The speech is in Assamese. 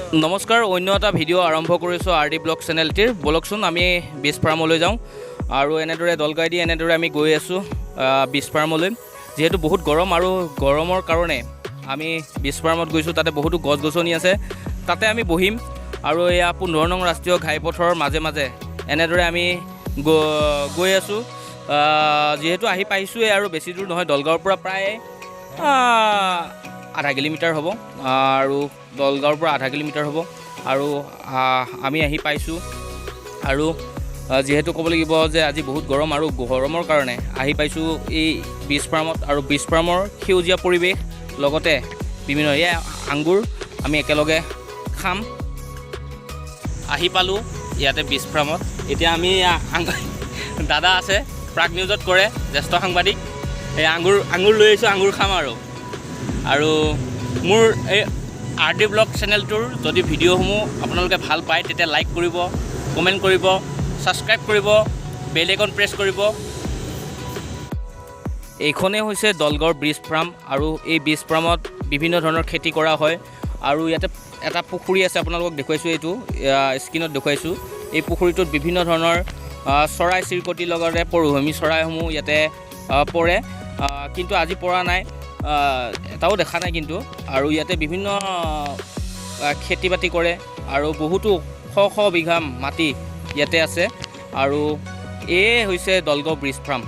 নমস্কাৰ, অন্য এটা ভিডিঅ' আৰম্ভ কৰিছোঁ আৰ ডি ব্লগ চেনেলটিৰ। ব'লকচোন, আমি বীজ ফাৰ্মলৈ যাওঁ। আৰু এনেদৰে দলগাই দি এনেদৰে আমি গৈ আছোঁ বীজ ফাৰ্মলৈ। যিহেতু বহুত গৰম আৰু গৰমৰ কাৰণে আমি বীজ ফাৰ্মত গৈছোঁ। তাতে বহুতো গছ গছনি আছে, তাতে আমি বহিম। আৰু এয়া 15 নং ৰাষ্ট্ৰীয় ঘাইপথৰ মাজে মাজে এনেদৰে আমি গৈ আছোঁ। যিহেতু আহি পাইছোঁৱেই আৰু বেছি দূৰ নহয়, দলগাঁৱৰ পৰা প্ৰায় আধা কিলোমিটাৰ হ'ব। আৰু দলগাঁৱৰ পৰা আধা কিলোমিটাৰ হ'ব আৰু আমি আহি পাইছোঁ। আৰু যিহেতু ক'ব লাগিব যে আজি বহুত গৰম আৰু গৰমৰ কাৰণে আহি পাইছোঁ এই বীজ ফাৰ্মত। আৰু বীজ ফাৰ্মৰ সেউজীয়া পৰিৱেশ, লগতে বিভিন্ন এয়া আংগুৰ আমি একেলগে খাম। আহি পালোঁ ইয়াতে বীজ ফাৰ্মত। এতিয়া আমি দাদা আছে, প্ৰাগ নিউজত কৰে, জ্যেষ্ঠ সাংবাদিক। এই আঙুৰ লৈ আহিছোঁ, আঙুৰ খাম। আৰু মোৰ এই আৰ ডি ব্লগ চেনেলটোৰ যদি ভিডিঅ'সমূহ আপোনালোকে ভাল পায়, তেতিয়া লাইক কৰিব, কমেণ্ট কৰিব, ছাবস্ক্ৰাইব কৰিব, বেল আইকন প্ৰেছ কৰিব। এইখনেই হৈছে দলগাঁৱৰ ব্ৰিজ ফাৰ্ম আৰু এই ব্ৰিজ ফাৰ্মত বিভিন্ন ধৰণৰ খেতি কৰা হয়। আৰু ইয়াতে এটা পুখুৰী আছে, আপোনালোকক দেখুৱাইছোঁ, এইটো স্ক্ৰীণত দেখুৱাইছোঁ। এই পুখুৰীটোত বিভিন্ন ধৰণৰ চৰাই চিৰিকটিৰ লগতে পৰিভ্ৰমী চৰাইসমূহ ইয়াতে পৰে। কিন্তু আজি পৰা নাই, এটাও দেখা নাই কিন্তু। আৰু ইয়াতে বিভিন্ন খেতি বাতি কৰে আৰু বহুতো শ শ বিঘা মাটি ইয়াতে আছে। আৰু এয়ে হৈছে দলগাঁও ব্ৰিজ ফাৰ্ম।